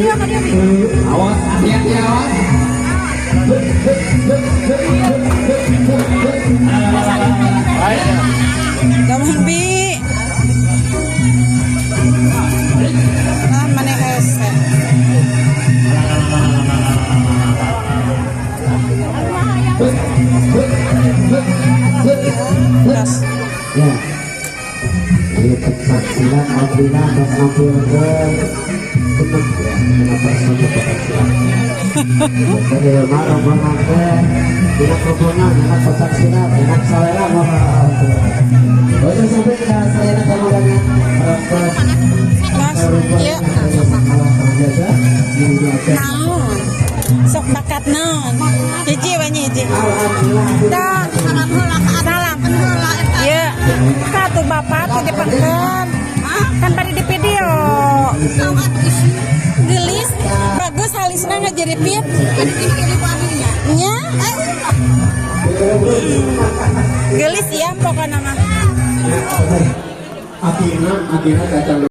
Awas, hati-hati, awas. Gampang bi. Nah, mana hese. Terus. Ya. Ini pencak silat, alhamdulillah dan nampil ke seneng ya, kenapa seneng pencak silat. Jadi rumah rombongan teh, enak rombongan, enak pencak silat, enak selera. Oke, sampai ke saya kamu banyak. Mas, iya. Naon? Sok bakat naon? Hiji we nya hiji. Dah, Salam heula ka salam. Heula eta. Iya. Ka tuh bapak tuh dipengkeun. Kan tadi di video. Tahu atuh isi. Gelis, bagus halisna ngajeripit. Ada ini padinya. Nya. Gelis ya pokoknya mah. Akhirnya, akhirnya kacang.